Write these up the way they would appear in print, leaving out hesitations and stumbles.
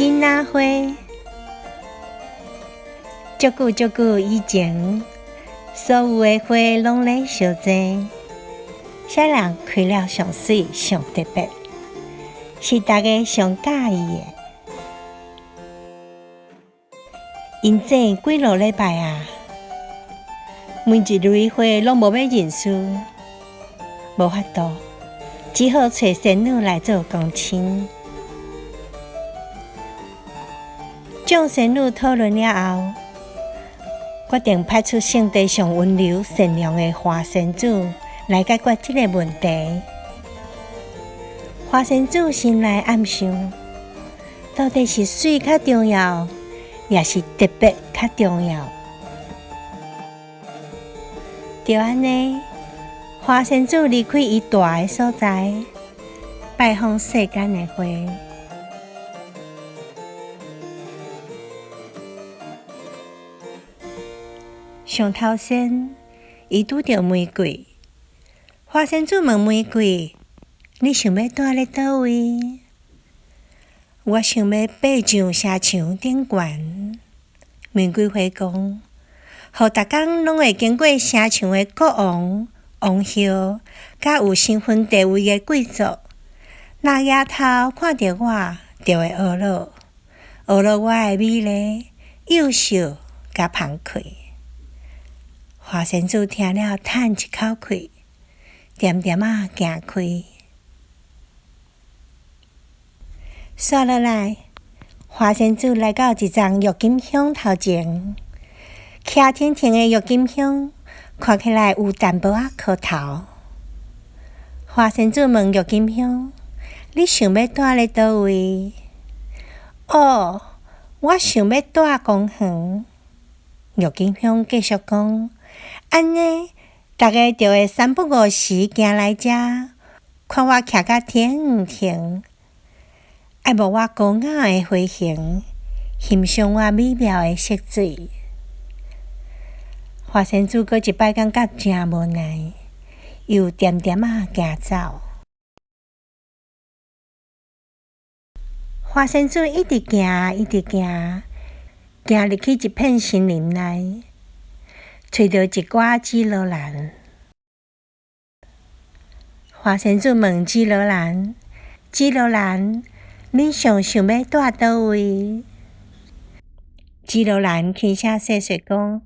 囡仔花。足久足久以前，所有的花攏咧相爭，啥人開了上媠上特別，是大家上佮意的。𪜶爭幾落禮拜啊，每一蕊花攏無欲認輸，無法度，只好揣仙女來做公親。眾仙女討論了後，決定派出聖地上溫柔善良的花仙子來解決這個問題。花仙子心內暗想：到底是媠較重要，抑是特別較重要？就按呢，花仙子離開伊蹛的所在，拜訪世間的花。上頭先，伊拄著玫瑰。花仙子問玫瑰：你想欲蹛咧佗位？我想欲爬上城牆頂懸。玫瑰花講：予逐工攏會經過城牆的國王、王后，佮有身份地位的貴族，若舉頭看著我，就會懊惱，懊惱我的美麗、幼秀佮芳氣。花仙子聽了，嘆一口氣，恬恬仔行開。煞落來，花仙子來到一叢鬱金香頭前，徛挺挺的鬱金香，看起來有淡薄仔苦頭。花仙子問鬱金香：你想欲蹛咧佗位？哦，我想欲蹛公園。鬱金香繼續講：按呢，逐家就會三不五時行來遮，看我徛甲挺挺，愛慕我高雅的花型，欣賞我美妙的色水。花仙子閣一擺感覺誠無奈，又恬恬仔行走。花仙子一直行，一直行，行入去一片森林內，揣著一寡紫羅蘭。花仙子問紫羅蘭：紫羅蘭，恁上想欲蹛佗位？紫羅蘭輕聲細細講：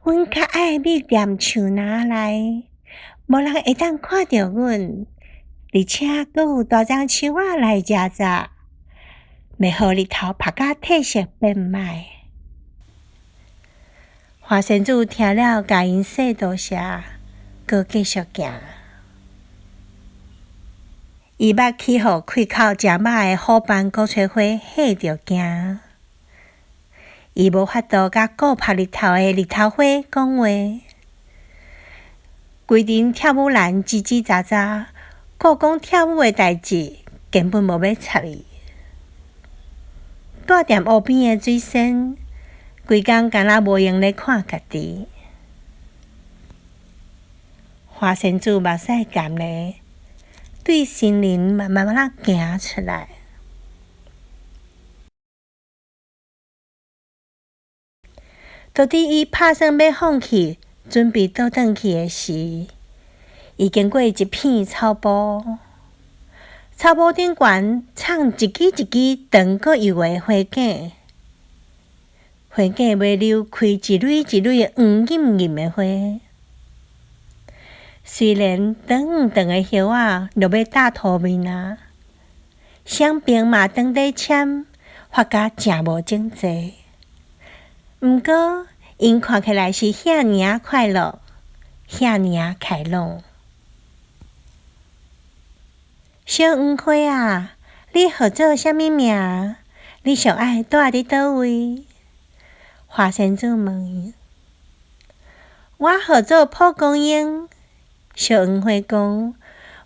阮較愛覕佇樹林內，無人會當看著阮，而且閣有大樟樹仔來食雜，袂予日頭曬甲體色變歹。花仙子聽了，共𪜶說多謝，閣繼續行。伊捌去予開口誠歹的虎斑鼓吹花嚇著驚。伊無法度佮顧曬日頭的日頭花講話。規陣跳舞人吱吱喳喳，顧講跳舞的代誌，根本無欲插伊。蹛踮湖邊的水仙，規工敢若無閒咧看家己。花仙子目屎含咧，對森林慢慢仔行出來。就佇伊拍算欲放棄，準備倒轉去的時，伊經過一片草埔，草埔頂懸藏一支一支長閣幼的花梗，花梗尾溜開一蕊一蕊黃艷艷的花。雖然長長的葉仔落欲罩塗面啊，雙爿嘛當咧簽，發甲誠無整齊。毋過，𪜶看起來是遐爾仔快樂，遐爾仔開朗。小黃花啊，你號做啥物名？你上愛蹛佇佗位？花仙子問伊。我號做蒲公英。小黃花講，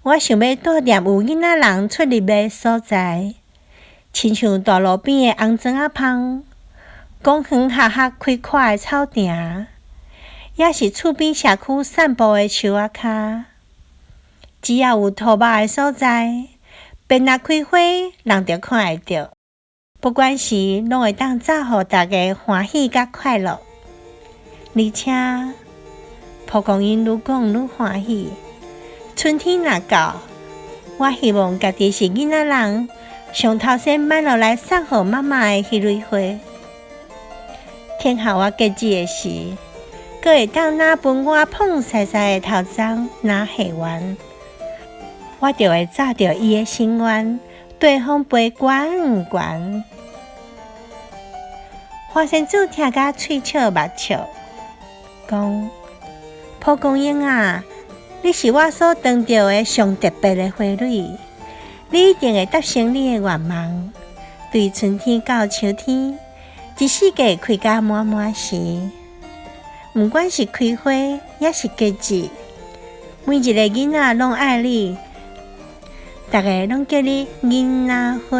我想欲蹛踮有囡仔人出入的所在，親像大路邊的紅磚仔芳。公園學校開闊的草埕，抑是厝邊社區散步的樹仔跤，只要有塗肉的所在，便若開花，人就看會著。不管時攏會當造予大家歡喜佮快樂，而且蒲公英愈講愈歡喜。春天若到，我希望家己是囡仔人，上頭先買落來送予媽媽的彼蕊花。天予我結籽的時，閣會當若分我膨曬曬的頭鬃，若下完，我就會照著伊的心願，綴風飛懸懸。花仙子聽甲喙笑目笑，講：蒲公英啊，你是我所嘗著的上特別的花蕊，你一定會達成你的願望。對春天到秋天，一四季開甲滿滿時，毋管是開花，抑是結籽，每一个囡仔攏愛你，逐个攏叫你囡仔花。